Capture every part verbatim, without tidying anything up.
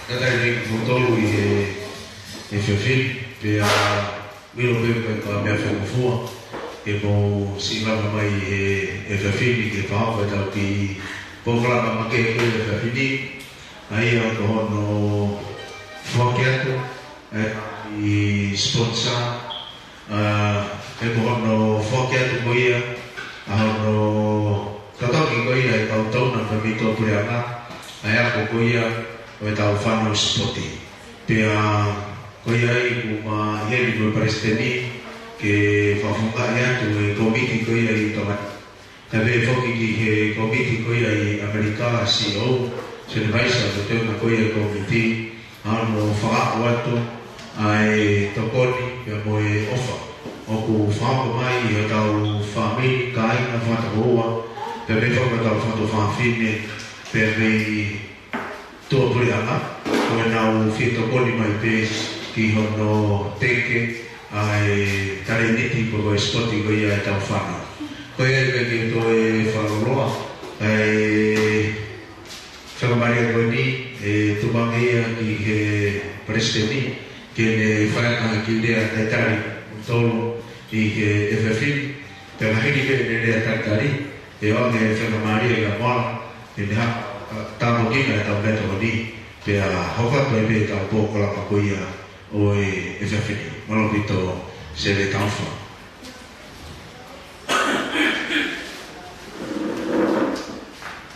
Kātaki kimoutolu ʻi he, he efiafi ni, pea ʻilo pē ko e meʻa fengofua ke mou siʻi lava mai he, he efiafi ni ke fakahoko ʻetau kiʻi polokalama makehe ko e efiafi ni. ʻA ia ko hono foaki atu, ʻa e sponsor, ʻa, ʻa ia ko hono foaki atu ko ia ʻa hono totongi ko ia ʻe he kau taʻofi mei tuʻapuleʻanga ʻa e ako ko ia ʻo ʻetau fānau sipoti. Pea ko ia ai kuo ma ʻi heni ko e palesiteni ke fakafofongaʻi atu e kōmiti ko ia ʻi Tonga ni. Kae pehē foki ki he kōmiti ko ia ʻi ʻAmelika, C E O, Senior Vice, ko e toenga ko ia e kōmiti, ʻa hono fakahoko atu ʻa e tokoni pea mo e ʻofa ʻoku fakahoko mai ʻi hotau fāmili, kāinga, fakatouʻosi, pea pehē foki hotau fatu fafine, pea mei tuʻapuleʻanga, ko ʻenau fie tokoni mai pē ki hono teke ʻa e talēniti ko e sipoti ko ia ʻetau fānau. Ko ia ke ke toe fakalōloa, ʻa e fakamālō ko eni, ʻe tuku ange ia ki he palesiteni, ke ne fai ha kiʻi lea talitali ʻo tolu ʻi he efiafi ni, pea ka hili pē ʻene lea talitali, ʻe ʻoange e faingamālie kia Moala ke ne hanga ʻo tāpuekina ʻetau meʻatokoni, pea hoko atu ai pē ʻetau polokalama ko ia ʻo e efiafi ni. Mālō ʻaupito Sēveta Taufa.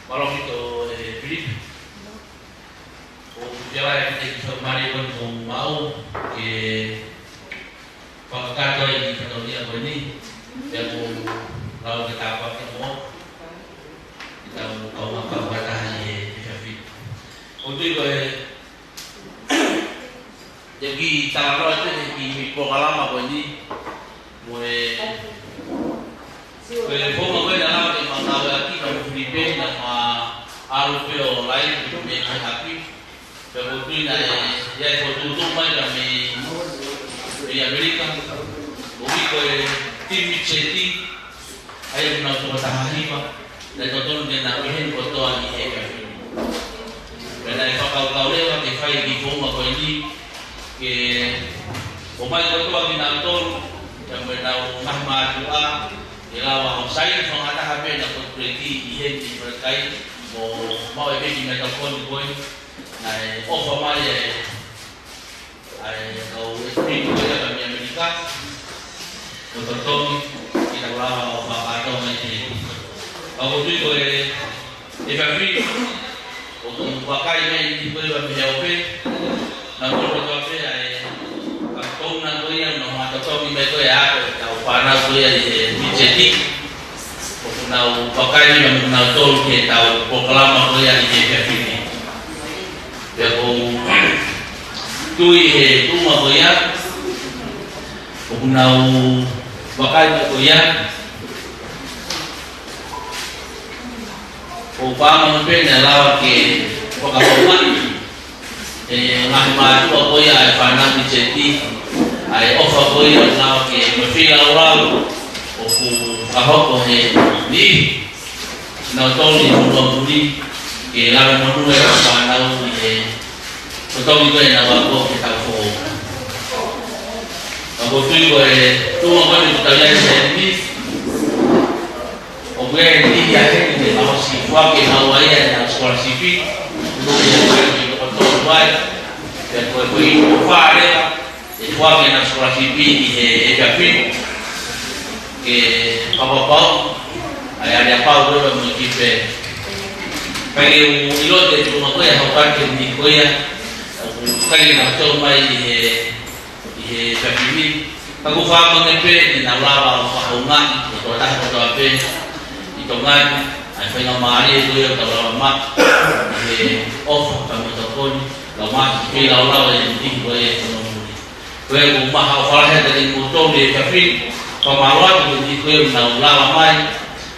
Mālō ʻaupito, ē, Pilipe. ʻOku ou fiefia ʻaupito he faingamālie ko eni kuo u maʻu ke fakakakato ai e fatongia ko eni, pea ʻoku ou lava ke tāpuaki mo ʻetau kaungā kau fakataha ʻi he efiafi ni. ʻOku ou tui ko e, ʻe kiʻi talanoa atu he kiʻi polokalama ko eni, mo e, ko e founga ko ē naʻa mau ngāueʻaki, naʻa mo Pilipe, naʻa ma ʻalu pē ʻo live mei he hapi. Pea ʻoku ou tui naʻe ʻi ai e fokotuʻutuʻu mai ka mei, mei ʻAmelika, ʻo ui ko e Team Mid-Seti, ʻa ia ʻoku nau toko taha hiva, naʻe totonu ke nau ʻi heni kotoa ʻi he efiafi ni. Pea naʻe fakakaukau leva ke fai e kiʻi founga ko eni, ke ʻomai kotoa kinautolu, pea mo ʻenau ngaahi mātuʻa, ke lava ʻo saini fanga taha pē naʻa nau kei ʻi heni ʻi Falakai, mo maʻu e kiʻi meʻatokoni ko ē, naʻe ʻofa mai e, ʻa e kau ʻetuʻi ko ia ka mei ʻAmelika, ʻo totongi, ke tau lava ʻo fakakakato mai ki heni. Ka ʻoku ou tui ko e, efiafi ni, ʻoku vakai mai ni ko e va mei he ope, naʻa mo kotoa pē ʻa e, ka kou na ko ia, naʻa mo totongi mai ko ia ʻa e kau fānau ko ia ʻi he Mid-Seti. ʻOku nau vakai mai mo kinautolu ki heʻetau polokalama ko ia ʻi he efiafi ni. Pea ʻoku ou tui he tuʻunga ko ia, ʻoku nau vakai mai ko ia, ʻoku ou fakaʻamu pē naʻa lava ke fakafofongaʻi ʻe he ngaahi mātuʻa ko ia ʻa e fānau Mid-Seti, ʻa e ʻofa ko ia ʻoku lava ke mafeilaulau ʻoku fakahoko he niʻihi naʻa nau toli ʻi he fonua muli, ke lava monū e fānau ʻi he totongi ko ē naʻa nau ako ke tau foʻou. Ka ʻoku ou tui ko e tuʻunga ko eni ʻoku tau ʻi ai he niʻihi, ʻoku ʻi ai e niʻihi ʻi heni ʻoku nau ʻosi foaki ʻenau ʻai ʻenau scholarship, ʻoku ʻi ai e niʻihi ʻoku tau ʻai, pea ko e, ko e ʻoku fai leva, ʻe foaki ʻenau scholarship ʻi he efiafi ni, ke fakapapauʻi ʻa e aleapau leva mo e kiʻi pē. Pea ʻoku ou ʻilo ʻe tuʻunga ko ia, hau pake ni ko ia, ʻoku ʻikai ke nau tau mai ʻi he ʻi he efiafi ni. Ka ʻoku ou fakaʻamu ange pē ke nau lava ʻo fakahoungaʻi e tokotaha kotoa pē ʻi Tonga ni, ʻa e faingamālie ko ia ʻoku tau lava maʻu, ʻi he ʻofa pea mo e tokoni, lau mai, feilaulau e niʻihi ko ia ʻi he fonua muli. Ko ia ʻoku ou maʻu ha ʻofa lahi atu kiate kimoutolu ʻi he efiafi ni, fakamālō atu ki he niʻihi ko ia ʻoku nau lava mai,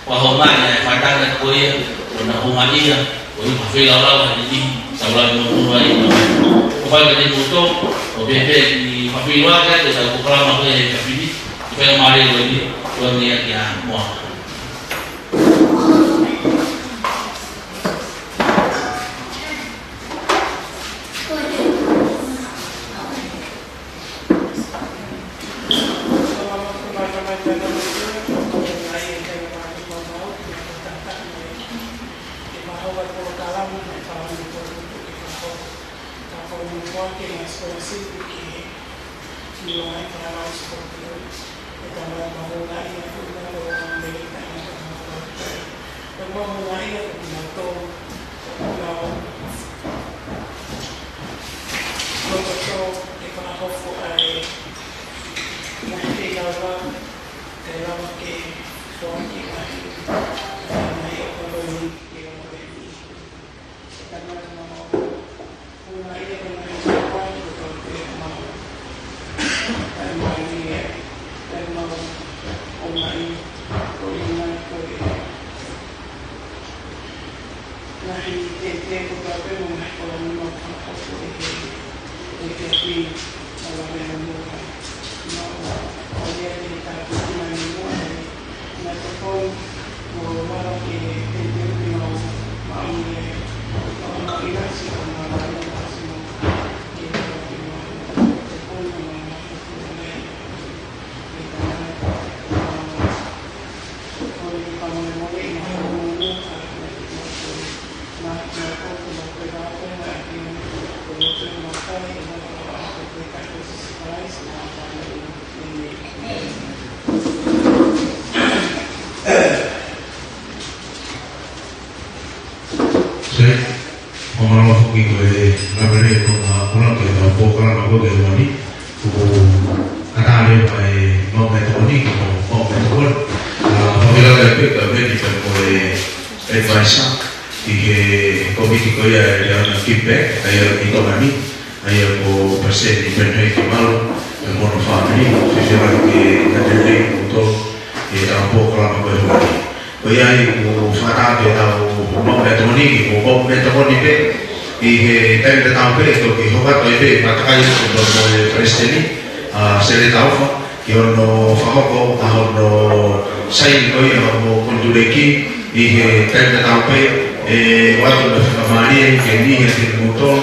ʻo houngaʻi e fakatātā ko ia, ʻo nau houngaʻia, ʻo ʻi ai ha feilaulau ha niʻihi, tau lava monū ai. ʻOku ou fai kiate kimoutolu, ʻo pehē pē ʻi he fakaʻilonga atu ʻetau polokalama ko ē he efiafi ni, ʻi he faingamālie ko eni, ʻoku ou ʻoange ia kia Moala. Ko e ngaahi scholarship ki he, ki he Loʻau Sikotilani. ʻE Tamai, mau houngaʻia ʻi he ʻuhinga ko e ʻOtua ʻa Melika, ʻa e ʻOtua ʻa e Mau houngaʻia ʻi he ʻuhinga ko e ʻOtua ʻa e ʻOtua ʻa e fakahoko ʻa e ngaahi feilaulau, ʻe lava ke foaki mai, ʻe lava ke foaki mai ʻa e ʻOtua ʻa e ʻOtua ʻa e ʻOtua. Sai, ʻoku mālō foki ko e ngāue ko ena ʻoku laka ʻetau polokalama ko ē ki he ʻaho ni. ʻOku ʻatā leva e Maʻu Meʻatokoni, ki he Maʻu Meʻatokoni. ʻA, fakafetaʻi pē ki he Meni pea mo e advisor, ʻi he kōmiti ko ia ʻa e Leona Kipe, ʻa ia ʻi Tonga ni, ʻa ia ko Palesiteni Peni Hei Kemalu, pea mo hono fāmili, fefelahi ki he ngaahi lelei kotoa, ʻi heʻetau polokalama ko e ʻaho ni. Ko ia ai ʻoku fakataha pē ʻetau Maʻu Meʻatokoni, ʻoku maʻu meʻatokoni pē, ʻi he taimi tatau pē, toki hoko atu ai pē, fakataha ai pē mo e Palesiteni, ʻa, Seleta Ofa, ki hono fakahoko ʻa hono saini ko ia hono konituleki ʻi he taimi tatau pē, ʻe ʻoatu ʻa e faingamālie ke niʻihi ʻiate kimoutolu,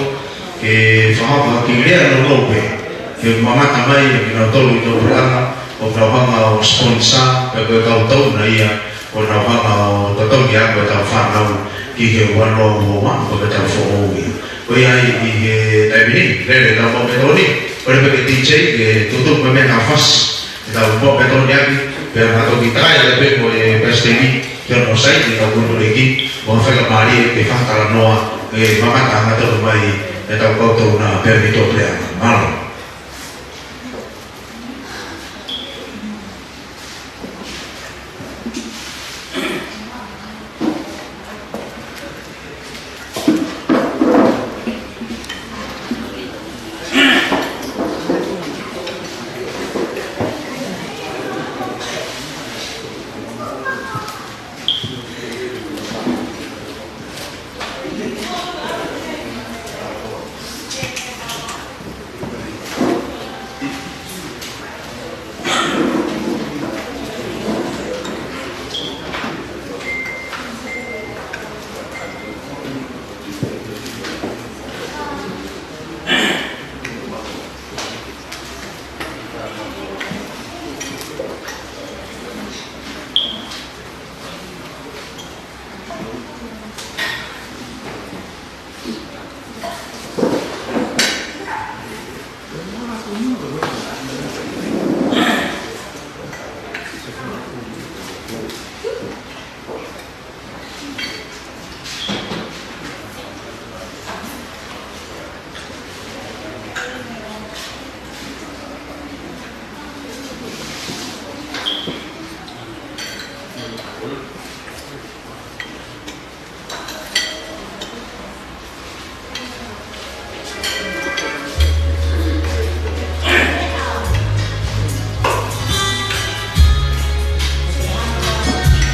ke fakahoko ha kiʻi lea nounou pē, ke mamata mai ʻa kinautolu ʻi Nofoʻanga, ʻoku nau hanga ʻo sponsor, pea ko e kau tau na ia, ʻoku nau hanga ʻo totongi ʻa ʻetau fānau ki he ua noa ua ua, ko ʻetau foʻou ia. Ko ia ai ʻi he taimi ni, lele ʻetau Maʻu Meʻatokoni, kole pē ki he D J, ke tutuku mai mei he fasi, ʻetau Maʻu Meʻatokoni ʻaki, pea mau toki takai atu pē mo e Palesiteni, ki hono saini ʻetau konituleki, mo ha faingamālie ke fakatalanoa, ke mamata hangatonu mai ʻetau kau tau na pea mei Nofoʻanga. Mālō.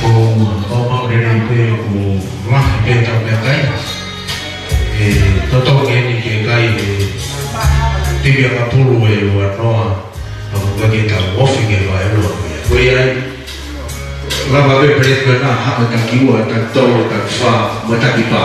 ʻOku mau lelei pē ʻoku lahi pē ʻetau meʻakai. ʻE totongi eni ke kai ʻe Tiviakapulu e ua noa, ʻa ia ʻoku ʻikai ke tau ofi ke fai ua ko ia. Ko ia ai, lava pē Palesiteni ko ena, haʻu e taki ua, taki tolu, taki fā, mo e taki pā.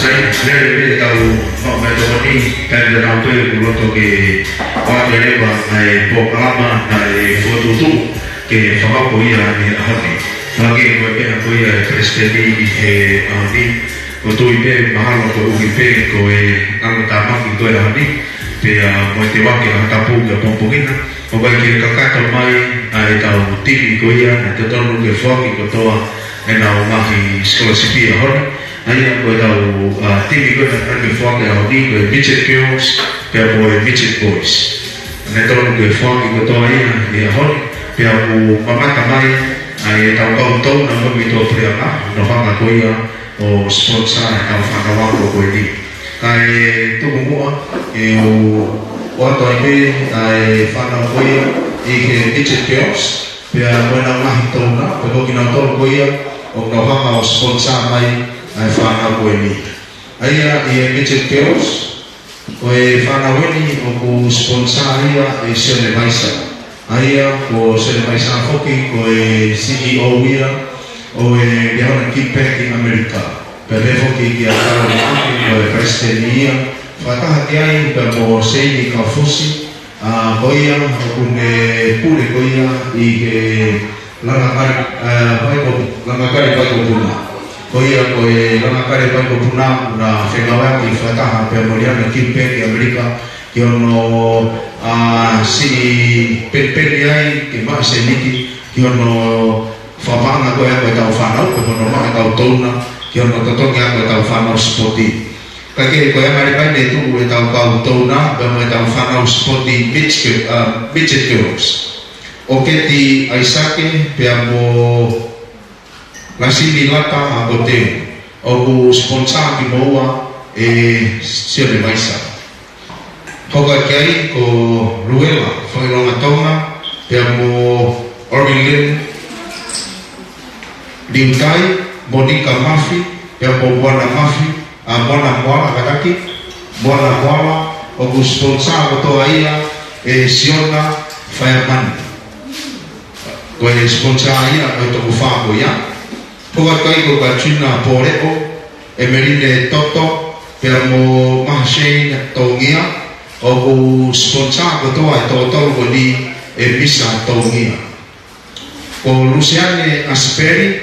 Sai, lele, lele, tau maʻu mai tokoni, taimi tatau pē kuo loto ke ʻoatu e leva ʻa e polokalama naʻe fokotuʻutuʻu ke fakahoko ia he ʻaho ni. Hangē ko e pehē ko ia ʻe he palesiteni ʻi he ʻaho ni, ʻoku ou tui pē mahalo koeʻuhi pē ko e ngaahi tāmaki ko e ʻaho ni, pea mo e teu ake ʻa e tapu ki he pongipongi ni, ʻoku ʻikai ke kakato mai ʻa ʻetau timi ko ia naʻe totonu ke foaki kotoa ʻenau ngaahi scholarship he ʻaho ni. ʻA ia ko ʻetau, ʻa, timi ko ia naʻe foaki he ʻaho ni ko e Midget Girls pea mo e Midget Boys. Naʻe totonu ke foaki kotoa ia he ʻaho ni, pea ʻoku mamata mai ʻa ʻetau kau donor mo e kau puleʻanga, ʻenau hanga ko ia ʻo sponsor ʻetau fānau ako ko eni. Kae tuku muʻa, ʻe u ʻoatu ai pē ʻa e fānau ko ia ʻi he Midget Girls, pea mo ʻenau ngaahi donor, pea ko kinautolu ko ia ʻoku nau hanga ʻo sponsor mai ʻa e fānau ko eni. ʻA ia ʻi he Midget Girls, ko e fānau eni ʻoku sponsor ia ʻe Sione Vaisa. ʻA ia ko Sione Vaisa foki ko e C E O ia ʻo e Liahona Give Back ʻi ʻAmelika. Pea pehē foki kia Kalo Maʻake ko e palesiteni ia. Fakataha ki ai pea mo Seini Kaufusi, ʻa, ko ia ʻoku ne pule ko ia ʻi he Langakali, ʻa, Vaiko-, Langakali Vaikopuna. Ko ia ko e Langakali Vaikopuna naʻe fengāueʻaki fakataha pea mo Liahona Give Back ʻi ʻAmelika ki hono, ʻa, siʻi penipeni ai ke maʻu sēniti ki hono fakamaʻunga ko ia ʻo ʻetau fānau, ko hono maʻu ʻetau donor ki hono totongi ʻo ʻetau fānau sipoti. Kae kehe ko e anga leva eni ʻetau kau donor pea mo ʻetau fānau sipoti Midget, ʻa, Midget Girls. ʻO Keti ʻAisake pea mo Lasini Lata ʻa Koteu, ʻoku sponsor kimoua ʻe Sione Vaisa. Hoko atu ki ai ko Luela Fakaʻilonga Tonga, pea mo Orilene Liutai, Monika Mafi, pea mo Moana Mafi, ʻa, Moana Moala, kātaki, Moana Moala, ʻoku sponsor kotoa ia ʻe Siona Faiamanu. Ko e sponsor ia ʻo e toko fā ko ia. Hoko atu ki ai ko Katrina Poleo, Emeline Toto, pea mo Mahashane Tongia, ʻoku sponsor kotoa ʻe toko tolu ko eni ʻe Misa Tongia. Ko Lusiane Asipeli,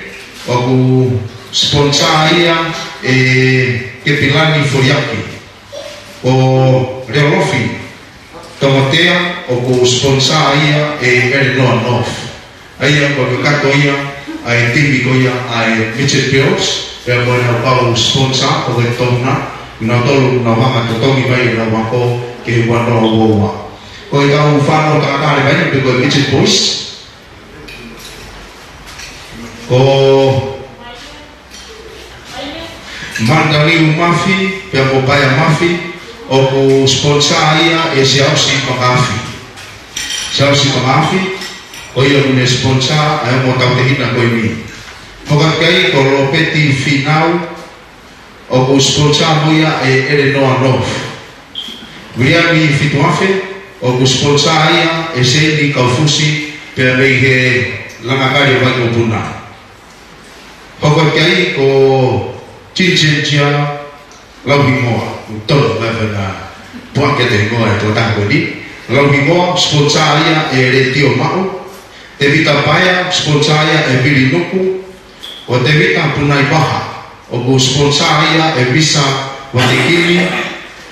ʻoku sponsor ia ʻe Kepilani Foliaki. Ko Leolofi Tomotea, ʻoku sponsor ia ʻe Eleanor North. ʻA ia ko e kakato ia ʻa e timi ko ia ʻa e Midget Girls, pea mo ʻenau kau sponsor ʻo e donor, nautolu naʻa nau hanga ʻo totongi mai ʻenau ako ki he ua noa ua ua. Ko ʻetau fānau tangata leva eni pe ko e Midget Boys, ko Mandaliu Mafi, pea mo Paea Mafi, ʻoku sponsor ia ʻe Siaosi Makafi. Siaosi Makafi, ko ia ʻoku ne sponsor ʻa e ongo tautehina ko eni. Hoko atu ki ai ko Lopeti Finau, ʻoku sponsor mo ia ʻe Eleanor North. Viliami Fituafe, ʻoku sponsor ia ʻe Seini Kaufusi, pea mei he Langakali Vaikopuna. Hoko atu ki ai ko Jinjinjia Lauhingoa, ʻoku tonu mai fana puake te hingoa ʻe tō taku ni. Lauhingoa, sponsor ia ʻe Letiō Maʻu. Tevita Paea, sponsor ia ʻe Pili Nuku. Ko Tevita Punaivaha, ʻoku sponsor ia ʻe Misa Vatekini,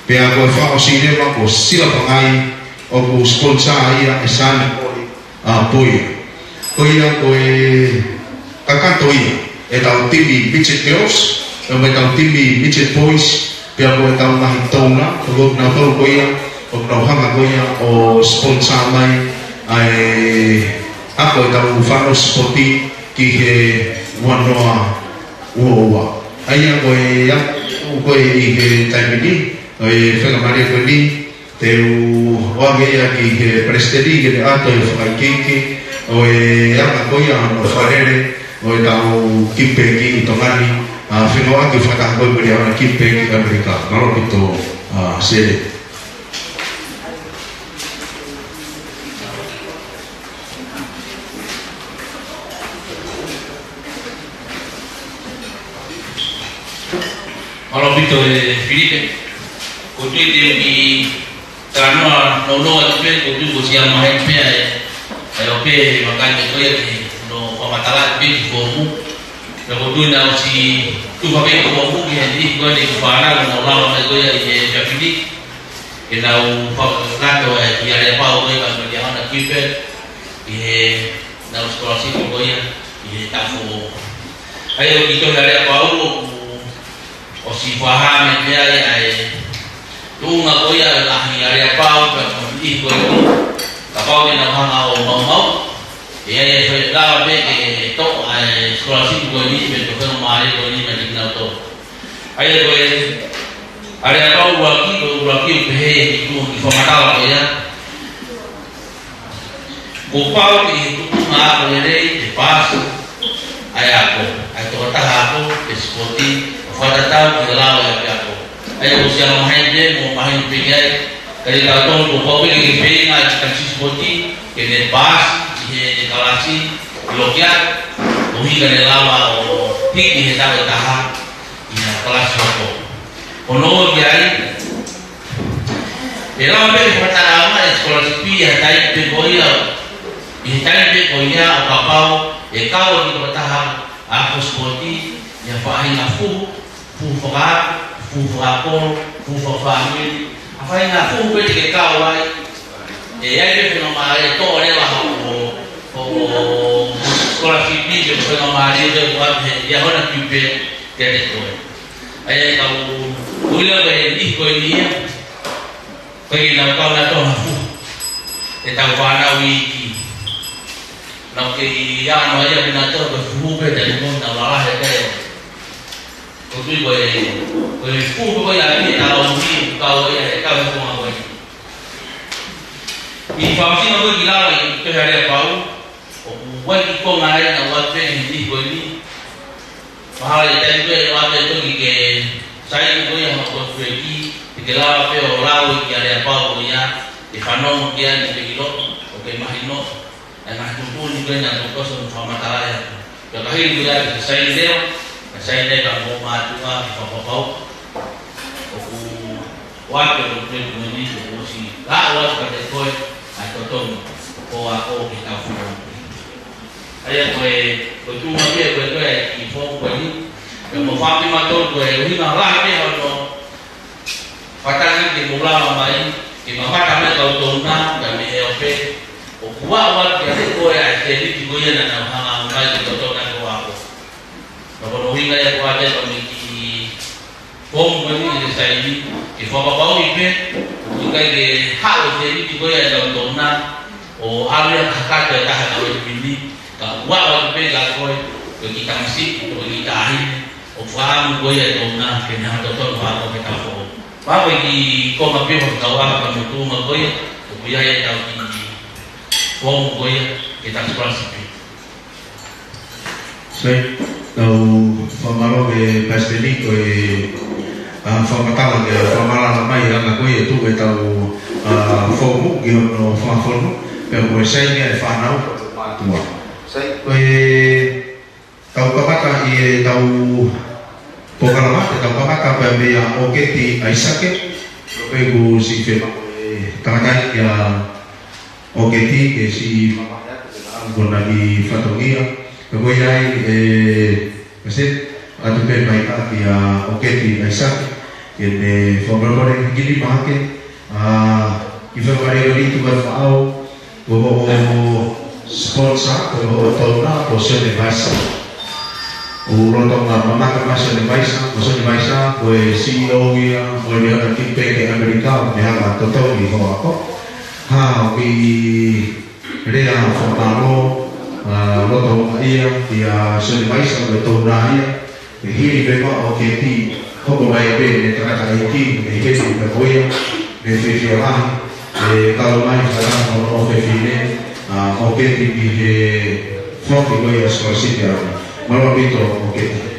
pea ko e fakaʻosi leva ko Sila Pangai, ʻoku sponsor ia ʻe Sani Poli, ʻa, Poia. Ko ia ko e kakato ia ʻetau timi Midget Girls, pea mo ʻetau timi Midget Boys, pea mo ʻetau ngaahi donor, ko kinautolu ko ia ʻoku nau hanga ko ia ʻo sponsor mai ʻa e ako ʻetau fānau sipoti ki he ua noa ua ua. ʻA ia ko e, ʻa, ko e ʻi he taimi ni, ʻo e faingamālie ko eni, te u ʻoange ia ki he palesiteni ke ne ʻoatu e fakaikiiki ʻo e anga ko ia hono fakalele ʻo ʻetau kimipeki ʻi Tonga ni, ʻa, fengāueʻaki fakataha ko ē mo e Liahona Kimipeki ʻAmelika. Mālō ʻaupito, ʻa, Sele. Mālō ʻaupito ʻe Filipe. ʻOku ou tui te u kiʻi talanoa nounou atu pē, ʻoku ou tui kuo ʻosi ʻamanaki pē ʻe, ʻe ʻOpe ʻa e vakai ko ia ki hono fakamatala pē ki he foomu. Pea ʻoku ou tui naʻa ʻosi tufa pē ki he foomu ki he niʻihi ko eni ʻoku fānau naʻa nau lava mai ko ia ʻi he efiafi ni. Ke nau fakakakato ʻa e aleapau ko ia ʻa e Liahona Kimipeki ʻi heʻenau scholarship ko ia ʻi he taʻu foʻou. ʻA ia ko e kiʻi tohi aleapau ʻoku ʻosi fakahā mai pē ʻa e tuʻunga ko ia ʻa e ngaahi aleapau pea mo e niʻihi ko eni. Kapau te nau hanga ʻo maumau, ʻe ʻi ai e foʻi lava pē ke toʻo ʻa e scholarship ko eni pe ko e faingamālie ko eni maʻa kinautolu. ʻA ia ko e aleapau ʻuluaki, ko e ʻuluaki ʻoku pehē ʻi he kiʻi fakamatala ko ia. Kuo pau ke ʻi he tuʻunga ako lelei ke paasi ʻa e ako, ʻa e tokotaha ako, pe sipoti, ʻo fakatatau ki he lao ʻa e ʻapiako. ʻA ia ʻoku ʻosi ʻamanaki pē, mo mahino pē ki ai, ka ʻi he taʻu tolu kuo pau pē ke feinga ʻa e kau sipoti ke ne paasi ʻi heʻene kalasi ʻi loki ako, ʻo hiki ʻene lava ʻo hiki he taʻu ʻe taha ʻi ha kalasi hoko. Hono ua ki ai, ʻe lava pē ke fakatalaʻofa e scholarship ʻi he taimi pē ko ia, ʻi he taimi pē ko ia ʻo kapau ʻe kau ʻa e kiʻi tokotaha ako sipoti ʻi ha faʻahinga fuhu, fuhu fakaako, fuhu fakakolo, fuhu fakafāmili, ha faʻahinga fuhu pē te ke kau ai, ʻe ʻi ai pē faingamālie ʻe toʻo leva hoʻo, hoʻo scholarship pe faingamālie ʻe ʻoatu ʻe he Liahona Kimipeki kiate koe. ʻA ia ʻoku ou tui leva ko e niʻihi ko eni ia, ʻoku ʻikai ke nau kau nautolu ha fuhu ʻetau fānau iiki. Nau kei ʻi ai nautolu ko e fuhu pē taimi ko ē naʻa nau lalahi ai. ʻOku ou tui ko e, ko e fuhu ko ia ʻi he taʻu ni, kau ia, ʻe kau he konga ko ē. ʻI he fakaʻosinga ko ē ki lalo ʻi he tohi aleapau, ʻoku ʻi ai e kiʻi konga ia naʻe ʻoatu pē ʻe he niʻihi ko eni. Mahalo ʻi he taimi ko ē ʻoatu e toki ke saini ko ia hono konituleki, te ke lava pē ʻo lau e kiʻi aleapau ko ia, ke fanongo ki ai mo ke ʻilo, ʻo ke mahino ʻa e ngaahi tuʻutuʻuni ko ē naʻa tau toki ʻosi fakamatalaʻi atu. Pea ka hili ko ia ke saini leva, ke saini leva mo e mātuʻa ke fakapapauʻi ʻoku ʻoatu e konituleki ko eni, ʻoku ʻosi lau atu kiate koe ʻa e totongi ʻo e ako ki he taʻu foʻou. ʻA ia ko e, ko e tuʻunga pē ko ē ʻa e kiʻi foomu ko eni, pea mou fakamanatu ko e ʻuhinga lahi pē hono fakatangi ke mou lava mai, ke mamata mai kau tōna, pea mei he ʻOpe, ʻoku ʻoatu kiate koe ʻa e seniti ko ia naʻa nau hanga ʻo ʻomai ke totonu ai hoʻo ako. Ka ko hono ʻuhinga ia ʻoku ʻoatu e kiʻi foomu ko eni ke saini, ke fakapapauʻi pē, ʻoku ʻikai ke haʻu e seniti ko ia ʻe kau tōna, ʻo ʻave ia ki ha taha ʻe taha ʻi he taʻu ni, ka ʻoku ʻoatu pē kiate koe, ko e kiʻi tamasiʻi, ko e kiʻi taʻahine, ʻoku fakaʻamu ko ia ʻe tōna, ke ne hanga ʻo totonu hoʻo ako ki he taʻu foʻou. Pea ko e kiʻi konga pē ʻo e kau ako ka mo e tuʻunga ko ia, ʻoku ʻi ai ʻetau kiʻi foomu ko ia, ki he taʻu scholarship. Sai, tau fakamālō ki he palesiteni ko e, ʻa, fakamatala ke fakamatala mai ʻa e anga ko ia ʻoku tuʻu ʻetau, ʻa, foomu ki hono fakafonu, pea ko e saini ʻa e fānau mātuʻa. Sai, ko e tau kamata ʻi heʻetau polokalama, te tau kamata pē meia ʻOketi ʻAisake, ko e kuo ʻosi fie maʻu e tangataʻeiki ʻa ʻOketi ke siʻi mamahi atu ke na amu ko ʻena kiʻi fatongia. Ka ko ia ai ʻe, ʻe se, ʻoatu pē mai ʻa kia ʻOketi ʻAisake, ke ne fakamolemole hiki nima hake, ʻa, kiʻi fakamālō atu ʻa e faʻu, ko hoʻo sponsor, ko hoʻo tōna, ko Sione Vaisa. ʻOku lolotonga mamata mai Sione Vaisa, ko Sione Vaisa, ko e C E O ia, ʻo e Liahona Kimipeki ʻAmelika, ʻoku ne hanga ʻo totongi hoʻo ako. Ha, ʻoku ou lea fakamālō, ʻA, loto ia, ʻia Sione Maisa, mo e tōna ia, ʻe hili pē ʻa ʻOketi, hoko mai pē ʻene tangataʻeiki, ʻene heni pē ko ia, ʻene fiefia lahi, ʻe kau mai fana mo hono fefine, ʻa, ʻOketi ki he foki ko ia scholarship ia. Mālō ʻaupito ʻOketi.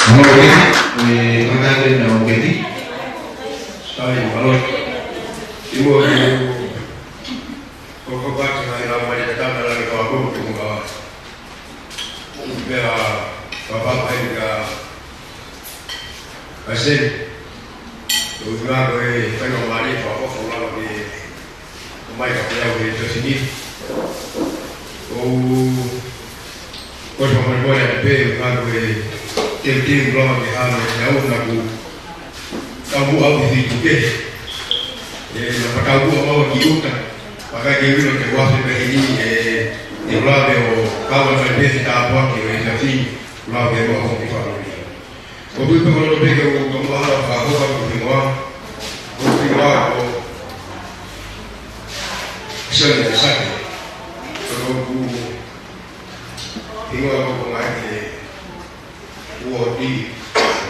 Mālō ʻOketi, ʻe, tangataʻeiki ʻa ʻOketi. Sai, mālō. Kimuʻa ke u hoko atu ki he ngaahi laumālie tatau, naʻa ke fakahoko kimuʻa. Pea, papa, pai, ka, ka se. ʻOku ngā ko e faingamālie fakaʻofoʻofa lava ke ʻomai ka pea ʻo e tasi ni. ʻOku, ko e fakamolemole atu pē, ʻoku ngā ko e teuteu lava ke hana e au naku. Tau mua au ki Vītuke. ʻE, naʻa patau mua mau ki ʻuta. Pea ʻikai ke u ʻilo te u afe pehē ni, ʻe, ʻe u lave ʻo kau ai pē he tāpuaki ʻo e tasi ni, u lave ʻo afe ki fānau. ʻOku ou pehē ko e loto pē ke u tomuʻa hala fakahoko atu ki muʻa. ʻOku ou pehē ko Sione ʻAisake. ʻOku ou pehē ko e hingoa ko e ngaahi uo di,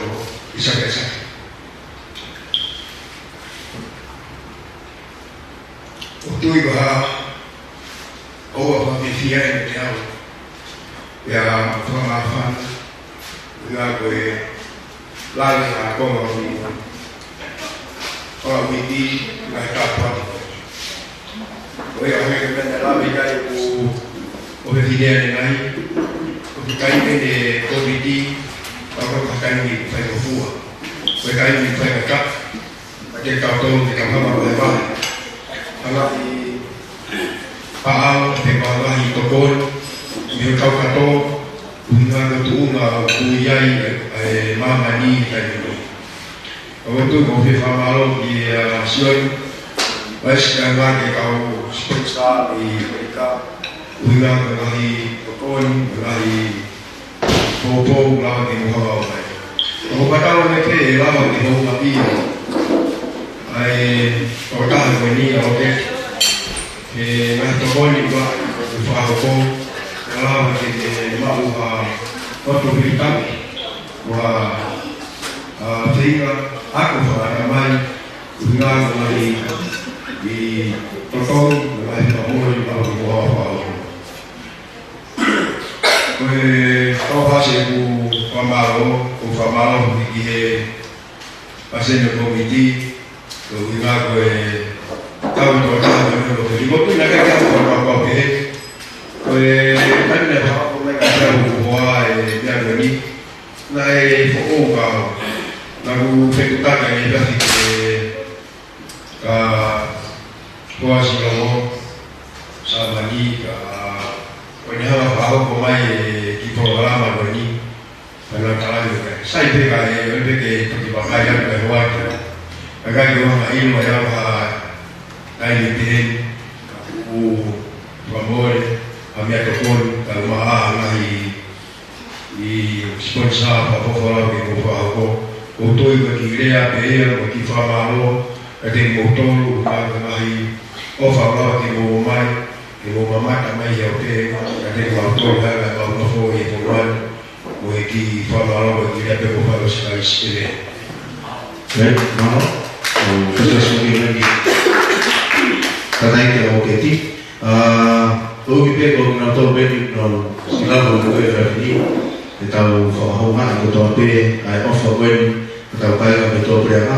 ʻo ʻAisake, ʻAisake. ʻOku ou tui ko ha, ʻoua ʻe fakafiefia ʻe te au. Pea fakamāfana, ʻuhinga ko e lave ʻa e konga ʻo e ʻo e uike, ngaahi tāpuaki. Ko ia ʻoku ou meʻa ke lave ki ai ʻoku, ʻoku fefine ʻanenai, ʻoku ʻikai ke ne kōviti, ʻoku ʻikai ke ne faingofua. Ko e ʻikai ke ne faingataʻa, ka ke kau tonu ke kau hanga ʻo e vahe. Hanga ʻi paʻanga, pe ko e ngaahi tokoni, mei he kau kātoa, ʻuhinga ko e tuʻunga ʻoku ʻi ai e, e māmani ʻi he taimi ni. ʻOku ou tui ko e fakamālō ki he, ʻa, Sione, ʻa e siʻi ngaahi kau sponsor mei ʻAmelika, ʻuhinga ko e ngaahi tokoni, ngaahi poupou lava ke mou hanga ʻo ʻomai. ʻOku ou fakatauange pē ʻe lava ke mou ʻapi ʻa e tokotaha ko eni ʻa ʻOketi. He ngaahi tokoni ʻoku fakahoko, ʻe lava ke ne maʻu ha potu fili tapu, ʻa, ʻa, feinga, ako fakaʻatamai, ʻuhinga ko e ngaahi, ʻi totongi, ngaahi fakamolemole, ngaahi fakamolemole. Ko e kau fasi ʻoku fakamālō, ʻoku fakamālō ki he Pasene Komiti, ko e ʻuhinga ko e tau i tō taha ko e meʻa ko e. Ko e tuʻu naʻe ʻikai ke u fakapapau pehē. Ko e taimi naʻe fakapapau mai ka pea ʻoku hoa e meʻa ko eni. Naʻe foʻou ka, naʻa ku fetuʻutaki ʻi he tahi ke ka hoa Silomo, Sāmani, ka ko ʻene hanga fakahoko mai e kiʻi polokalama ko eni, ka naʻa ku talaange, sai pē ka ʻe, ʻoua pē ke toki vakai atu e hoa ki. Ka ʻikai ke u hanga ʻilo ʻe au ha taimi pehē ni, ka ʻoku fakamole, ha meʻatokoni, ka ʻoku maʻa ha ngaahi ʻi sponsor fakaʻofoʻofa lava ke mou fakahoko. ʻOku ou tui ko e kiʻi lea pē ia, ko e kiʻi fakamālō, kiate kimoutolu, ʻuhinga ko e ngaahi ʻofa lava ke mou ʻomai, ke mou mamata mai ʻi he ʻope, kiate kimautolu, ʻa e ngaahi mau nofo ʻi he fonua ni, mo e kiʻi fakamālō, ko e kiʻi lea pē ko e fai ʻo sikai sipele. Right, mālō. ʻO, kasi ʻa Sione Maisa. Ka naʻe ke ʻo ʻOketi. ʻA, ʻoku ou pehē ko kinautolu pē eni ʻoku nau siʻi lava ʻo ʻi he efiafi ni, ke tau fakahoungaʻi kotoa pē ʻa e ʻofa ko eni, ke tau kai ka me tō pea ngā.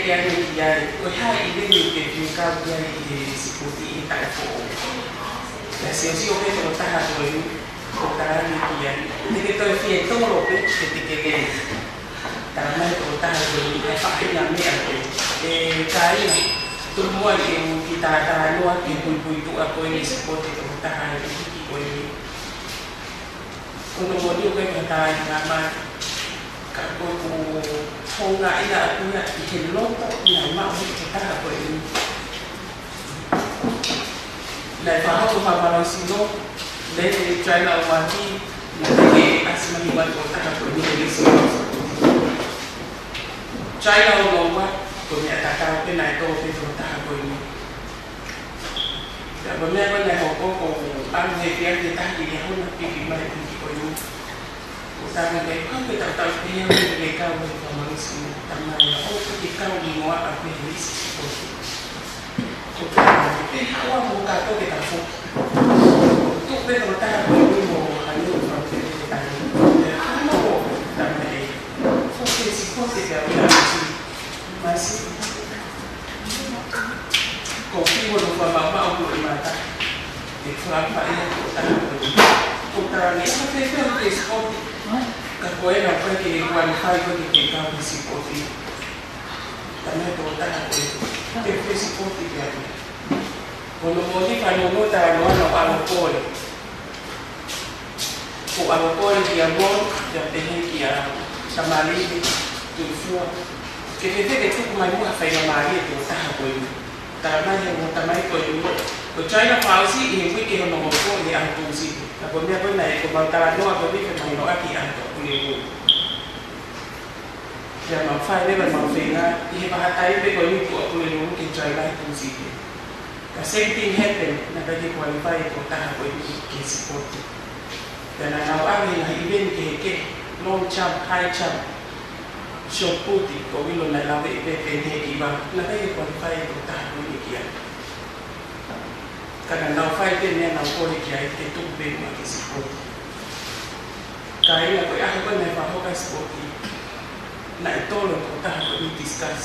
ke ʻai ki ai, ko e hā e ʻileni ʻoku ke fiu kau ki ai ʻi he sipoki ʻi he taʻu foʻou. Pea siosio pē tokotaha ko eni. Ko e tala ni ki ai. Te ke toe fie tolo pē, ke te ke ke. Tala mai ko e taha ko eni, ʻe faʻahinga meʻa pē. ʻE kāinga, tuku muʻa ke u kiʻi talanoa ki he puipuituʻa ko eni sipoti ko e taha ʻi he hiki ko eni. Ko hono moʻoni ʻoku ʻikai ke tala ʻi he ngaahi mali. Ka ko e houngaʻia ʻaupito ia ʻi he loto naʻe maʻu ʻe he taha ko eni. Naʻe fakahoko fakamālohisino, naʻe try ʻa e uaki, naʻe ʻasi mai ʻa e tokotaha ko eni he lisi. Try ʻa hono ua, ko e meʻa tatau pē naʻe tō pē tokotaha ko eni. Pea ko e meʻa ko ē naʻe hoko ko e ʻalu he pia ke taki ke hona piki mai piki ko eni. Ko e tama ke kau ke tautau pē ia ke kau he fakamālohisino, tama ia ʻoku ke kau ʻi muʻa ʻa pē he lisi sipoti. Ko e tama ke pehē ʻoua mo ka tō ke ta foki. Tuku pē tokotaha ko eni mo ʻene ʻofa pē ke tani. Pea ko hono ua tama ē. Foki sipoti pea ʻoua ʻe masi. Masi. Ko e kiʻi hono fakamaʻumaʻu ko e mata. ʻE fakamaʻa ia ko e taha ko e. Ko e taha ni, ʻe fēfē ʻa e sipoti. Ka ko ena ʻoku ʻikai ke qualify ko ē ke ke kau he sipoti. Tama ia ko e taha ko ē. Ke fēfē sipoti ke ake. Ko hono moʻoni fanongo talanoa naʻa ku ʻalu ʻo kole. Ko e ʻalu ʻo kole kia Ron, pea pehē kia Tamalini, Tuʻifua. Ke fēfē ke tuku mai muʻa ha faingamālie ki he tokotaha ko eni. Tala mai he ongo tamai ko eni. Ko China Fauci ʻi he uike hono hoko ʻi he ʻaho Tūsite. Ka ko e meʻa ko ē naʻe ko mau talanoa ko eni ke mahinoʻaki ʻa e Tuʻapulelulu. Pea mau fai leva mau feinga, ʻi he vahaʻa taimi pē ko eni Tuʻapulelulu ki China Tūsite. Ka same thing happen, naʻe ʻikai ke qualify e tokotaha ko eni ki he sipoti. Pea naʻa nau ʻave e ngaahi event kehekehe, long jump, high jump, shot put, ko e ʻilo naʻe lave ʻi pē pē he kiva, naʻe ʻikai ke qualify e tokotaha ko eni ki ai. Ka naʻa nau fai pē meʻa naʻa nau kole ki ai ke tuku pē muʻa ki he sipoti. Kāinga, ko e ʻaho ko ē naʻe fakahoko ai e sipoti, naʻe tolo e tokotaha ko eni discuss.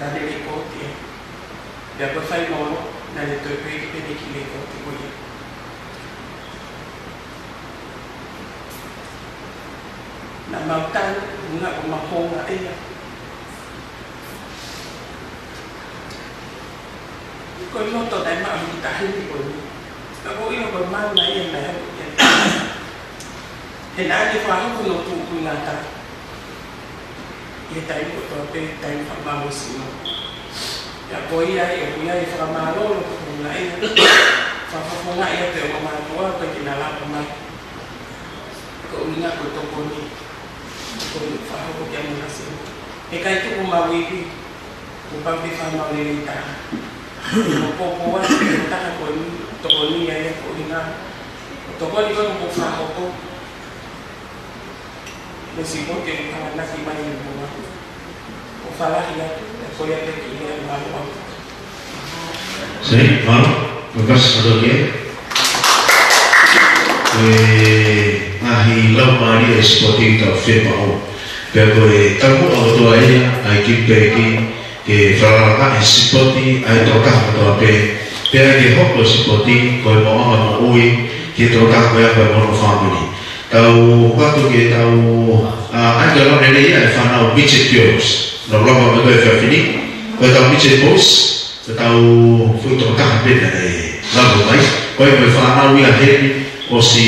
Naʻe lēkooti ia. Pea ko e fainolo, naʻe toe pehē ki pē ʻene kiʻi lēkooti ko ia. Naʻa mau tanu, ʻuhinga ko e mahuʻinga ia. Ko e loto naʻe maʻu he taimi ko eni. Ka ko e ʻilo ko e mahuʻinga ia naʻe haʻu ia. He naʻe fakahoko hono tuʻutuʻuni ngata. ʻI he taimi kotoa pē, taimi fakamālohisino. Pea ko ia ai, ʻoku ʻi ai e fakamālō, ko e ngaahi, fakafofongaʻi atu ʻe he ongo mātuʻa, ko e kina lapa mai. Ko e ʻuhinga ko e tokoni. Ko e fakahoko kia Monasio. He ʻikai tuku maʻu ivi, kuo pau ke fakamaʻu lelei taha. Ko e pōpoaki, ko e taha ko eni, tokoni ia ia ko e ʻuhinga. Ko e tokoni ko ē kuo fakahoko. Mo e sipoti ʻoku tānaki mai ʻi muʻa. ʻOku ou fakaʻapaʻapa atu, ʻe ko ia pē ki he ʻalu ʻalu. Sai, mālō, mo e pasi satokia. ʻE, ʻa e laumālie e sipoti ʻoku tau fie maʻu. Pea ko e taumuʻa kotoa ia, ʻa e kiʻi peki, ke fakalaka e sipoti, ʻa e tokotaha kotoa pē. Pea ke hoko e sipoti, ko e moʻunga moʻui, ki he tokotaha ko ia ko e mono fāmili. Tau hoko atu ke tau, ʻa, ʻai ke lau lelei ʻa e fānau midget girls. Nau lava mai ko e efiafi ni, ko e tau midget boys, ko e tau foʻi tokotaha pē naʻe lava mai. Ko e mo e fānau ia heni, ʻosi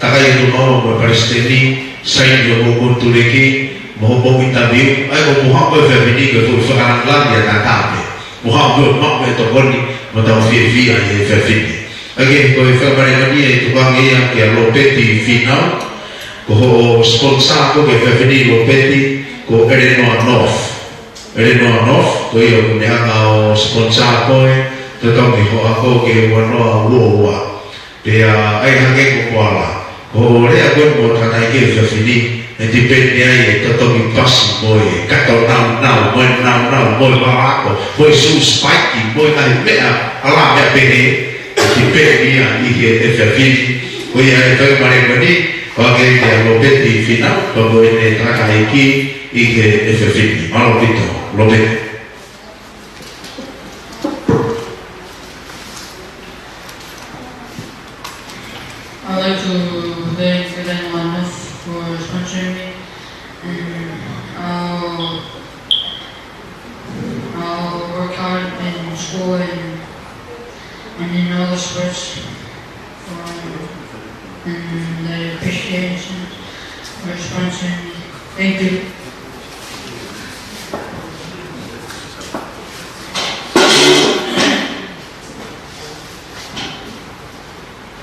takai atu nolo mo e palesiteni, saini ʻo mo ko tuleki, mo hopo interview, ʻai ko mo hako e efiafi ni ko e foʻi fakalāngilangi ʻa e tatape. Mo hako mo e tokoni, mo tau fiefia ʻi he efiafi ni. ʻAi ke ko e fakamālō mai ʻe tuku ange ia kia Lopeti Finau, ko hoʻo sponsor ko ē ki he efiafi ni Lopeti, ko Eleanor North. Eleanor North, ko ia ʻoku ne hanga ʻo sponsor koe, totongi hoʻo ako ki he ua noa ua ua. Pea ʻai hake ko Kuala, ko hoʻo lea ko ē mo tana ʻi he efiafi ni, ʻe depend ai e totongi pasi mo e kato naunau, mo e naunau, mo e vavako, mo e sū spike, mo e ngaahi meʻa, ʻa e meʻa pehē, ʻe depend ia ʻi he efiafi ni. Ko ia e fakamālō mai ni, ʻoku ʻikai ke ʻa Lopeti Finau, ka ko ʻene tangataʻeiki ʻi he efiafi ni. Mālō ʻaupito, Lopeti. Sponsoring me, and I'll, I'll work hard in school and, and in all the sports. Um, and I appreciate you for sponsoring me. Thank you.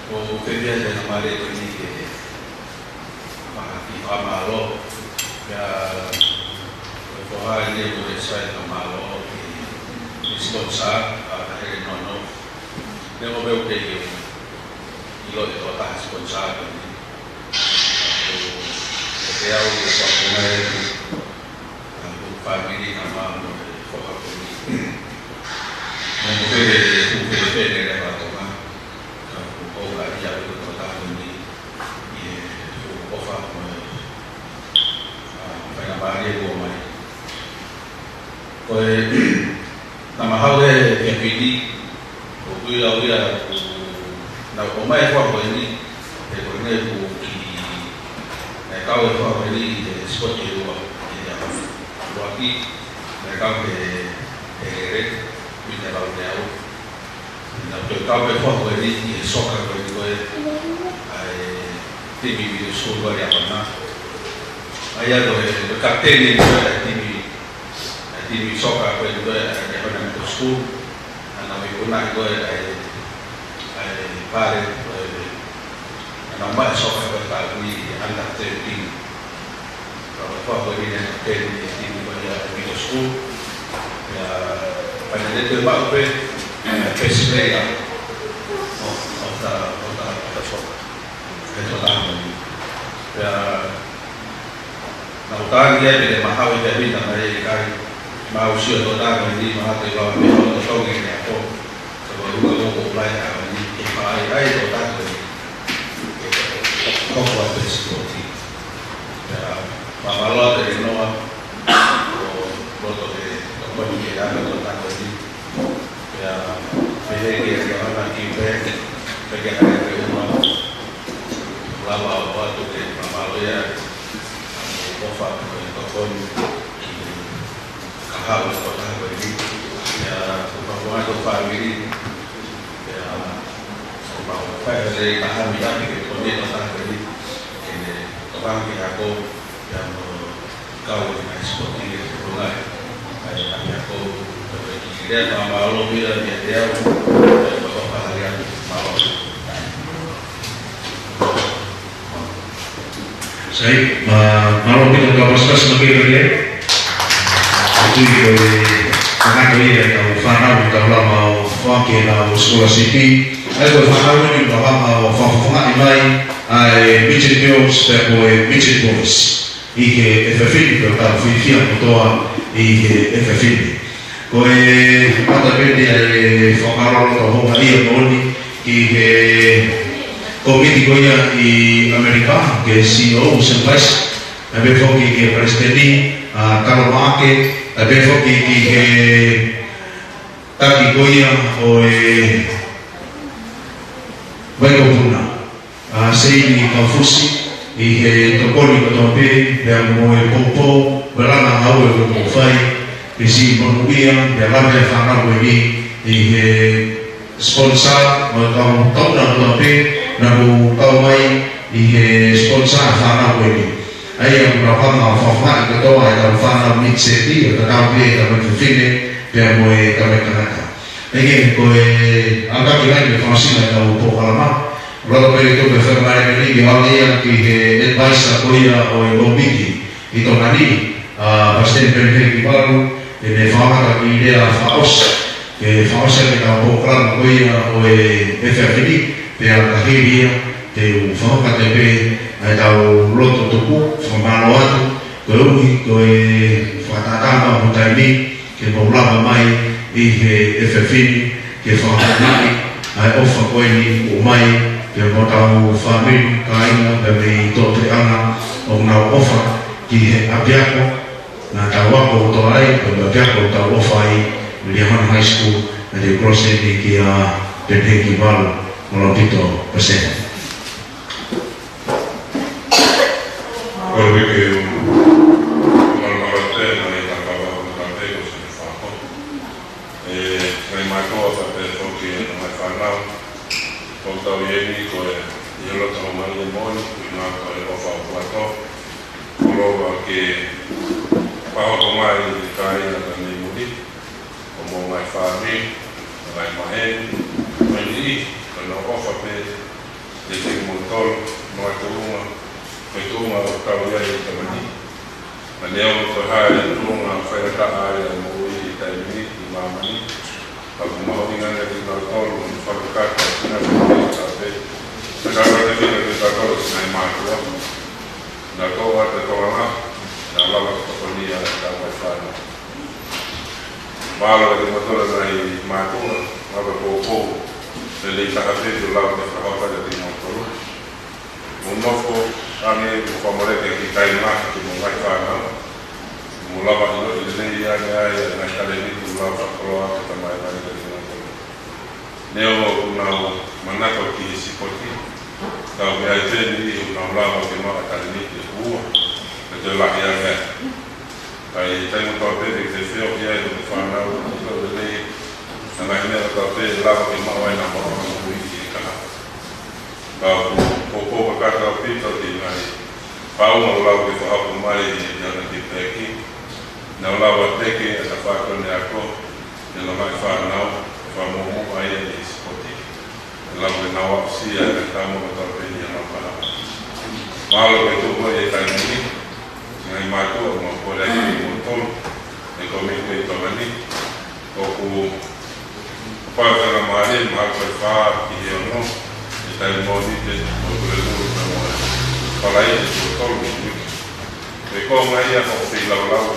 ʻOku ou fiefia he faingamālie ko eni ke fai ha kiʻi fakamālō. Pea ko e foha eni ʻoku ou sai fakamālō ki he sponsor, ʻa Tahele Nono. Neongo pē ʻoku ʻikai ke u ʻilo e tokotaha sponsor ko eni. Ko e te au ʻoku ou fakaʻamu ʻa e fāmili na mo e foha ko eni. Neongo pē ʻoku ou fēfē ne lea ʻa Tonga, ka ʻoku ou ʻofa ʻi he tokotaha ko eni ʻi he fuʻu ʻofa mo e, ʻa, faingamālie kuo ʻomai. Ko e, naʻa mau haʻu he efiafi ni, ʻoku ou lau ia ʻoku nau ʻomai e foha ko eni, he ko eni ʻoku ki, naʻe kau e foha ko eni he sipoti ʻe ua, ʻi he ʻaho. ʻUluaki, naʻe kau he, he lele, mita lau leau. Naʻe toe kau e foha ko eni ʻi he soka ko eni ko e, ʻa e timi middle school ko ē ʻi Haʻapai. ʻA ia ko e, ko e kapiteni ko ē ʻa e timi, ʻa e timi soka ko eni ko e, ʻa e Haʻapai middle school. ʻA ia naʻe ikunaʻi ko e, ʻa e, ʻa e pale ko e, ʻa e nau maʻu e soka ko e taʻu ni under thirteen. Ka ko e foha ko eni naʻe kapiteni e timi ko ia ʻa e middle school. Pea, pea ne toe maʻu pē, ʻa e first player of, of the, of the, of the soccer. He tokotaha ko eni. Pea, naʻa ku tali ia pea ne mau haʻu he efiafi ni, naʻe ʻikai ke mau sio e tokotaha ko eni, mau toe lau pē ʻo totongi e ako. Ka ko e ʻuhinga ko ē ʻoku ou ʻomai e ʻaho ni ke fai ai e tokotaha ko eni. Ke hoko atu e sipoti. Pea, fakamālō atu e noa, ʻo loto ke tokoni ke ʻave e tokotaha ko eni. Pea, pehē ki he ʻaho ni ki pē, pea ke ʻave pē uma. Lava ʻo ʻoatu ke fakamālō ia, ʻofa ko e tokoni, ki he kahaʻu e tokotaha ko eni. Pea, ko e fakamālō atu fāmili. Pea, ko e mau fai ha lelei taha mi ʻapi ke tokoni e tokotaha ko eni. Ke ne tokanga ki he ako, pea mo kau ʻi he ngaahi sipoti ʻi he Tonga. ʻA ia ʻapi ako, pea ko e kiʻi lea fakamālō pē ia meiate au, pea ko e fakalea, mālō. Sai, mā-, mālō ʻaupito ka pasipasi ma kei kei. ʻOku ou tui ko e tangata ia ʻetau fānau, ʻetau lava ʻo foaki ʻenau scholarship. ʻA ia ko e fānau eni ʻoku nau hanga ʻo fakafofongaʻi mai ʻa e Midget Girls pea mo e Midget Boys ʻi he efiafi ni, pea ʻoku tau fiefia kotoa ʻi he efiafi ni. Ko e kamata pē eni ʻa e fakamālō loto houngaʻia moʻoni ki he kōmiti ko ia ʻi ʻAmelika, ki he C E O, Sam Paice, ʻa ia pē foki ki he palesiteni, ʻa Kalo Maake, ʻa ia pē foki ki he taki ko ia ʻo e Vaikopuna, ʻa Seini Kaufusi, ʻi he tokoni kotoa pē, pea mo e poupou, mo e langa ngāue kuo mou fai, ke siʻi monūʻia, pea lave ʻa e fānau ko eni, ʻi he sponsor, mo e kau tauna kotoa pē, naʻa mou kau mai, ʻi he sponsor ʻa e fānau ko eni. ʻA ia ʻoku nau hanga ʻo fakafofongaʻi kotoa ʻetau fānau Midget, ʻo tatau pē ʻetau tamaiki fefine, pea mo e tamaiki tangata. ʻA ia ko e ʻalu hake mai e fakaʻosinga ʻetau polokalama. Loto pē ke tuku e faingamālie ko eni ke ʻoange ia ki he advisor ko ia ʻo e kōmiti ʻi Tonga ni, ʻa Palesiteni Peni Heki Valu, ke ne fakaʻatā e kiʻi lea fakaʻosi, ke fakaʻosi ʻaki ʻetau polokalama ko ia ʻo e efiafi ni, pea ka hili ia, te u fakakata pē ʻa ʻetau loto tuku fakamālō atu, koeʻuhi ko e fakatātā maʻu taimi, ke mou lava mai ʻi he efiafi ni, ke fakahoko mai ʻa e ʻofa ko eni ʻoku ʻomai, pea mo hotau fāmili, kāinga, pea mei tuʻapuleʻanga, ʻoku nau ʻofa ki he ʻapiako naʻa tau ako kotoa ai, pea mo e ʻapiako ʻoku tau ʻofa ai, Liahona High School, naʻa te u close eni kia Peni Heki Valu, mālō ʻaupito, Palesiteni. Kole ke u, u malu malu atu pē, mai ta kava, u ta pē ko se fako. ʻE, ngai mātuʻa, ta pē foki ʻe ngaahi fānau. Ko tau ʻi heni ko e, ʻi he loto mai e moʻoni, ʻi ngā ko e ʻofa ʻoku ʻoatu. Ko lova ke fakahoko mai ʻi he kāinga ka mei muli. Ko mo ngaahi fāmili, ngaahi maheni, mai ni, ko nau ʻofa pē, ʻiate kimoutolu, mo e tuʻunga, mo e tuʻunga ʻoku tau ʻi ai ʻi he taimi ni. Ka neongo ko e hā e tuʻunga faingataʻa ʻa e moʻui ʻi he taimi ni ʻi māmani. Ka ʻoku mahuʻinga ange kiate kinautolu, mo fakakata, kinautolu pē. Ka ka te fina ke kinautolu si ngaahi mātuʻa. Naʻa tō atu e tokanga, naʻa lava ke tokoni ʻa e tau ngaahi fānau. Mālō ʻa kimoutolu ngaahi mātuʻa, mālō e poupou, lelei taha pē ke lau ke fakahoko ʻa kimoutolu. Mou nofo ange mo fakamoleki ki he taimi lahi ki mo ngaahi fānau. Mou lava ʻiloʻi lelei ange ai ʻa e ngaahi talēniti kuo lau fakakoloa ke tamai mai ʻa kimoutolu. Neongo ʻoku nau manako ki he sipoti, ka ʻoku ʻi ai pē niʻihi ʻoku nau lava ke maʻu ʻa e talēniti ʻoku ua, pea toe lahi ange ai. Ka ʻi he taimi kotoa pē ke te feohi ai mo e fānau, ʻoku ʻiloʻi lelei, ʻa e ngaahi meʻa kotoa pē ʻe lava ke maʻu ai ʻa e maʻu ʻa e moʻui ʻi he kahaʻu. Ka ʻoku ou poupou kakato ʻaupito ki he ngaahi fānau ʻoku lau ke fakahoko mai ʻi he ʻaho ni ki he pēki. Nau lava teke ʻa e tafaʻaki ʻo e ako, ʻi he ngaahi fānau, ʻe fakamuʻomuʻa ia ʻi he sipoti. ʻE lava ke nau aʻusia ʻa e tama kotoa pē ʻi he ngaahi fānau. Mālō e tuʻu ʻi he taimi ni, ngaahi mātuʻa mo e kole ʻa kimoutolu, ʻe kōmiti ʻi Tonga ni, ʻoku fai faingamālie, mahalo ko e fā ki he ono, ʻi he taimi Mōnite, ʻo Pulelulu, pea mo e Falaite, ʻo tolu ʻi he uike. Ko e konga ia ʻoku feilaulau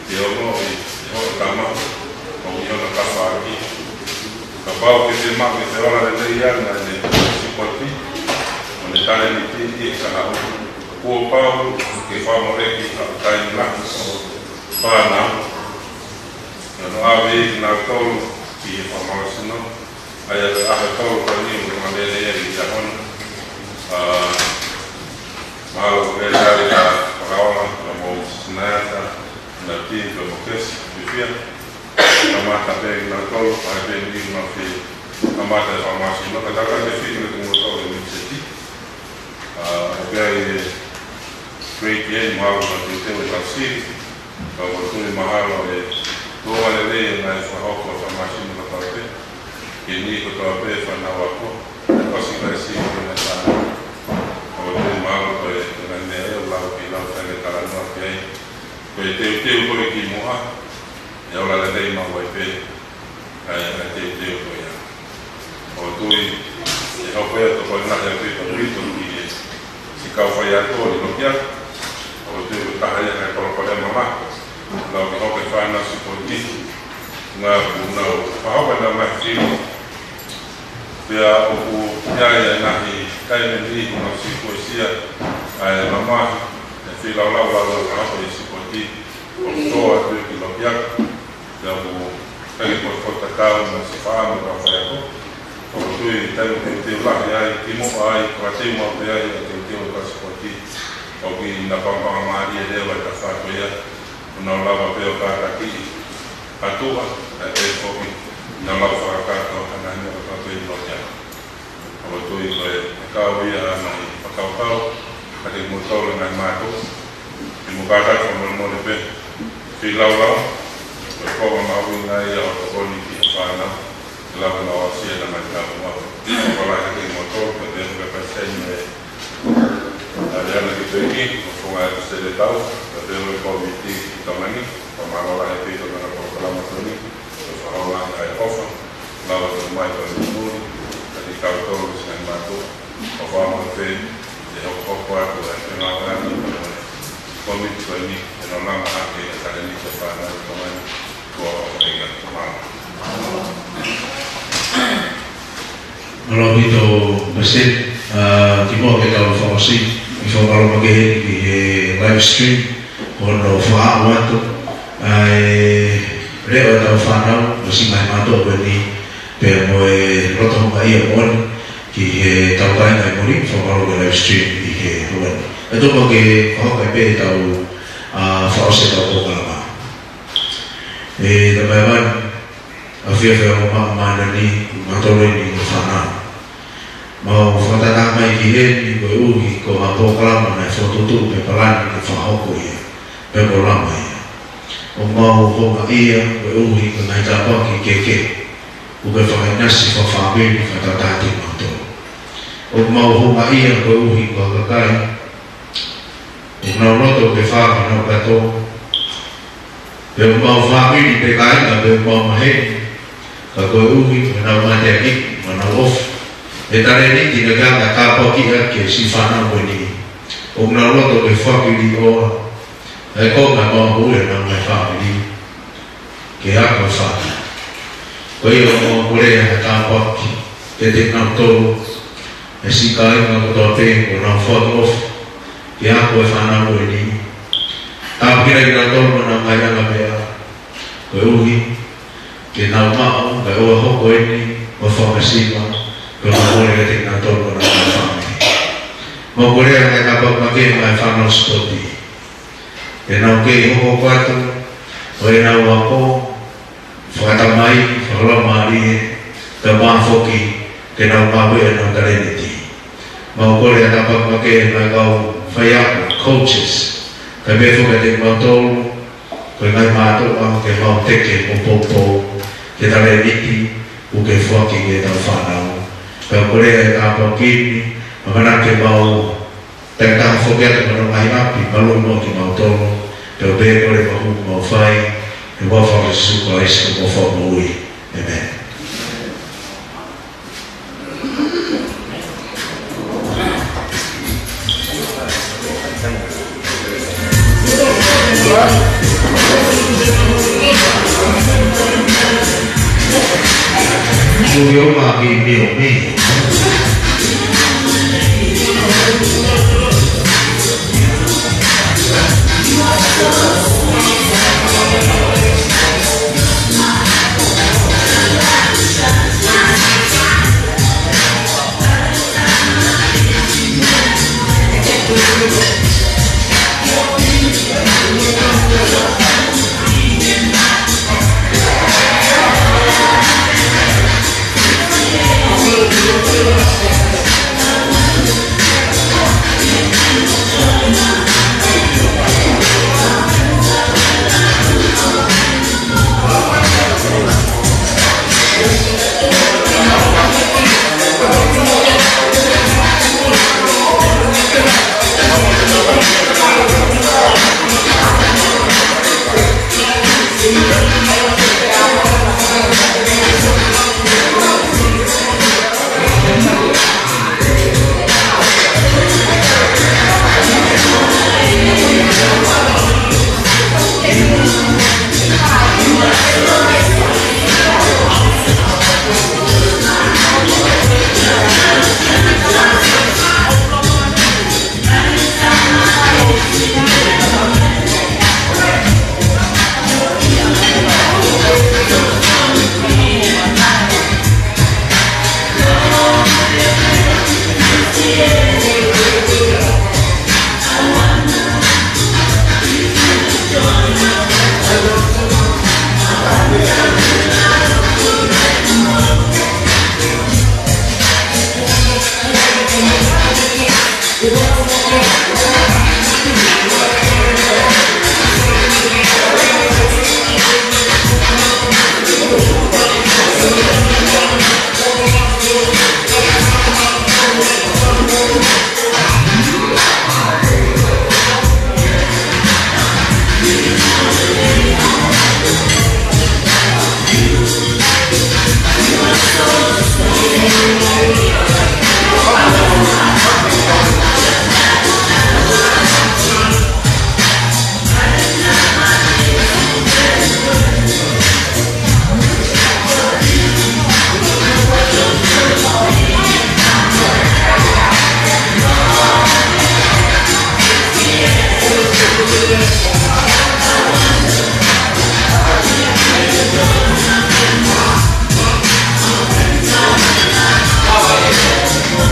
ke ono ʻi he hoʻo tama, ʻo ʻi hona tafaʻaki. Kapau ʻoku ke maʻu ke te ola lelei ange ʻene sipoti, mo ʻene talēniti ʻi he kahaʻu. Kuo pau ke fakamoleki ʻa e taimi lahi ʻo e fānau. Naʻa nau ʻave kinautolu ki he fakamālohisino. ʻA ia ko e ʻaho tolu ko eni ʻoku nau lele ai ʻi he ʻaho ni. ʻA, mahalo ko e tali ka fakaola, ka mo Sinaiata, na Tim, ka mo Kesi, fiefia. Kamata pē kinautolu, ʻa e pē ni ma fi, kamata e fakamālohisino, ka tau ka te fili kimoutolu ʻe Mitseti. ʻA, ʻoku ʻi ai e grade ʻeni, mahalo na te te ʻo e tau sili. Ka ʻoku ou tui mahalo ʻe tuʻunga lelei ʻa e ngaahi fakahoko ʻa e fakamālohisino kotoa pē. Ki he niʻihi kotoa pē fānau ako. ʻE pasi ka e si ko e na sa. Ka ʻoku ou tui mahalo ko e, ko e ngaahi meʻa ia ʻoku lau ke lau fai e talanoa ki ai. Ko e teuteu ko ē ki muʻa. ʻE ola lelei maʻu ai pē. ʻA e, ʻa e teuteu ko ia. ʻOku ou tui, ʻe hoko ia ʻo tokoni lahi ʻaupito ʻaupito ki he siʻi kau faiako ʻi loki atu. ʻOku ou tui ko e taha ia ʻa e palopalema lahi. Lau ke hoko e fānau sipoti. Ngā ʻoku nau fakahoko ʻenau ngaahi fili. Pea ʻoku ʻi ai e ngaahi taimi ni ʻoku nau sikuesia ʻa e mamahi. ʻE feilaulau lau lau fakahoko e sipoti. ʻOku tō atu ki loki atu. Pea mo e kau potopoto tatau mo e siʻi fānau mo e kau faiako. ʻOku ou tui taimi ʻoku teuteu lahi ai, kimuʻa ai, ʻoku teuteu maʻu pē ai, ʻa e teuteu ʻa e kau sipoti. ʻOku ʻi ai e paʻanga mālie leva ʻa e tafaʻaki ko ia. ʻOku nau lava pē ʻo kātakiʻi atu ʻa e pē foki. ʻOku nau lava fakakakato ʻa e ngaahi meʻa kotoa pē ʻi loki atu. ʻOku ou tui ko e kau ia ʻa e ngaahi fakakaukau, kiate kimoutolu ngaahi mātuʻa. Ke mou kātaki fakamolemole pē, feilaulau, ko e konga mahuʻinga ia ʻo e tokoni ki he fānau, ke lava ke nau aʻusia ʻenau ngaahi taumuʻa. Ko e kole atu kiate kimoutolu, pea pehē ki he palesiteni ʻo e, ʻa e Leana ki Peki, mo e founga ʻa e palesiteni tau, pea pehē ki he kōmiti ʻi Tonga ni, pea mālō lahi ʻaupito ʻa e polokalama ko eni, ko e fakahola ʻa e ʻofa, lava ke mai ko e muli, kiate kitautolu siʻi ngaahi mātuʻa, ʻo fakamolemole pē, ʻe hokohoko atu ʻa e fengāueʻaki mo e kōmiti ko eni, ʻe nau langa hake ʻa e talēniti ʻa e fānau ʻi Tonga ni, ko e ʻofa ia, mālō. Mālō ʻaupito, Palesiteni, ʻa, kimuʻa ke tau fakaʻosi, ʻi he fakamālō makehe ki he live stream, ʻo hono fakaaʻu atu ʻa e leʻo ʻetau fānau, mo e siʻi ngaahi mātuʻa ko eni, pea mo e loto houngaʻia moʻoni ki heʻetau kāinga ʻi muli, fakamālō ki he live stream ʻi he ʻaho ni. ʻE tō mai ke fakahoko pē ʻetau, ʻa, fakaʻosi ʻetau polokalama. ʻE Tamai Hēvani, ʻoku fiefia ʻa e ʻOtua maʻa māmani, mātolu ni mo e fānau. Mau fakatātā mai ki heni koeʻuhi ko e ngaahi polokalama naʻe fokotuʻu pea palani ke fakahoko ia, pea polokalama ia. ʻOku mau houngaʻia koeʻuhi ko e ngaahi tāpuaki kehekehe ʻoku ke fakaʻinasi fakafāmili fakataha kiate kimautolu. ʻOku mau houngaʻia koeʻuhi ko e kakai ʻoku nau loto ke fai ʻenau kātoa. Pea ʻoku mau fāmili pē kāinga pea ʻoku mau maheni, ka koeʻuhi ko ʻenau mateakiʻi mo ʻenau ʻofa ʻa e talēniti naʻe ʻikai ke tāpuakiʻi ʻaki ʻe siʻi fānau ko eni, ʻoku nau loto ke fakahoko ʻa e konga maʻu ʻe heʻenau ngaahi fāmili ke ako e fānau. Ko ia ʻoku mau kole ʻa e tāpuaki kiate kinautolu, ʻa e siʻi kāinga kotoa pē ʻoku nau foaki ʻofa ke ako e fānau ko eni. Tāpuakiʻi kinautolu mo ʻenau ngaahi anga meʻa, koeʻuhi ke nau maʻu, kae ʻoua ʻe hoko eni ko e fakamasiva, ko e kole kiate kinautolu mo ʻenau ngaahi fāmili. Mau kole ʻa e ngaahi tāpuaki makehe maʻa e fānau sipoti, ke nau kei hoko atu ko ʻenau ako fakatamai, fakalaumālie, kae ʻumaʻā foki ke nau maʻu ʻenau talēniti. Mau kole ʻa e tāpuaki makehe maʻa e kau faiako, coaches, kae pehē foki kiate kimautolu ko e ngaahi mātuʻa, ke mau teke mo poupou ki he talēniti ʻoku ke foaki ki heʻetau fānau. Pea kole ʻa e tāpuaki ni, ʻamanaki ke mau takitaha foki atu mo hono ngaahi ʻapi, malu mo kimautolu, pea pehē kole maʻu mau fai, ʻi he huafa ʻo Sīsū Kalaisi ko homau Fakamoʻui. ʻĒmeni. Mou ō mai ki he miomi.